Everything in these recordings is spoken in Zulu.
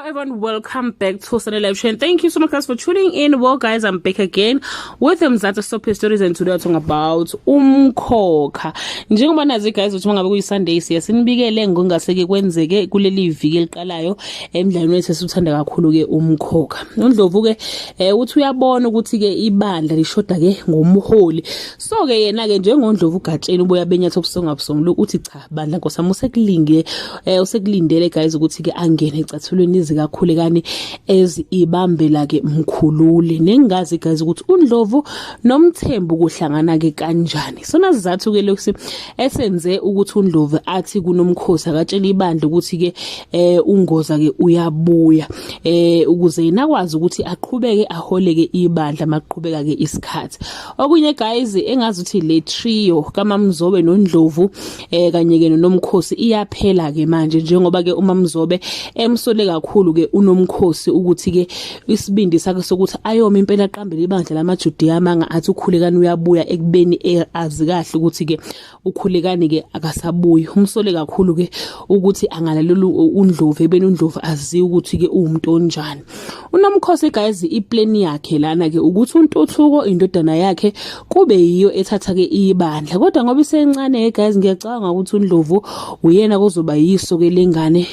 Everyone, welcome back to Sunday Live Show and thank you so much, guys, for tuning in. Well guys, I'm back again with Mzansi Soap Stories and today we're talking about Umkhokha. Njengoba nazi guys ukuthi mangabe kuyi Sunday, siya sinibikele ngokungaseke kwenzeke kuleli viki eliqalayo emidlalweni wethu esithanda kakhulu ke, Umkhokha. UNdlovu ke uthi uyabona ukuthi ke ibandla lishoda ke ngomholi. So ke yena ke njengoNdlovu ugatsheni uboya benyathi obusongabusongo, uthi cha bandla, nkosami, usekulinge usekulindele guys ukuthi ke angene ecathulweni zikaKhulekani ezibambela ke Mkhululi. Nengazi guys ukuthi uNdlovu noMthembu kuhlangana ke kanjani. Sona sizathu ke lokhu esenze ukuthi uNdlovu athi kunomkhosi akatshela ibandla ukuthi ke uNgoza ke uyabuya, ukuze yena akwazi ukuthi aqhubeke aholeke ibandla maqhubeka ke isikhathi. Okunye guys, engazi ukuthi le trio kaMamzobe noNdlovu kanye ke noNomkhosi iyaphela ke manje, njengoba ke uMamzobe emsole kakhulu ke uNomkhosi ukuthi ke isibindi sakhe sokuthi ayoma impela qambele ibandla lamaJudiya amanga, athi uKhulekani uyabuya, ekubeni azi kahle ukuthi ke uKhulekani ke akasabuyi. Umsole kakhulu ke ukuthi angalalela uNdlovu ebeni uNdlovu aziwe ukuthi ke uwumuntu onjani. UNomkhosi guys, iplan yakhe lana ke ukuthi uNtuthuko, indodana yakhe, kube yiyo ethatha ke ibandla, kodwa ngoba isencane guys, ngiyacabanga ukuthi uNdlovu uyena kuzoba yiso ke lengane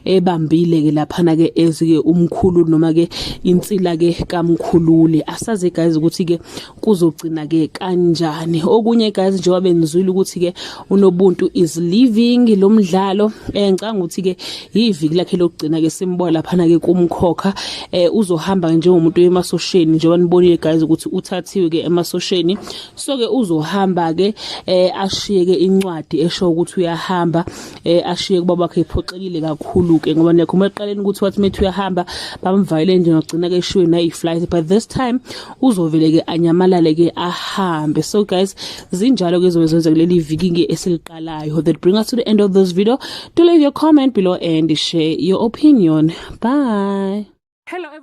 ebambile ke laphana ke ezike umkhulu noma ke insila ke kaMkhululi. Asazi guys ukuthi ke kuzogcina ke kanjani. Okunye guys, njengoba benizwile ukuthi ke uNobuntu is leaving lo mdlalo, ngicabanga ukuthi ke yiviki lakhe lokugcina ke simbona laphana ke kuMkhokha. Uzohamba njengomuntu emasosheni, njengoba nibonile guys ukuthi uthathiwe ke emasosheni. So ke uzohamba ke ashiye ke incwadi esho ukuthi uyahamba, ashiye kuba bakhe ephoxekile kakhulu ke, ngoba niyakhumbula ekuqaleni ukuthi wathi methu uyahamba, bamvayele nje, ngagcina ke eshiwe nayi flight, but this time uzovele ke anyamalale ke ahambe. So guys, zinjalo ke zobe zenza kuleli viki ke esiliqalayo. That bring us to the end of this video. Do leave your comment below and share your opinion. Bye. Hello everyone.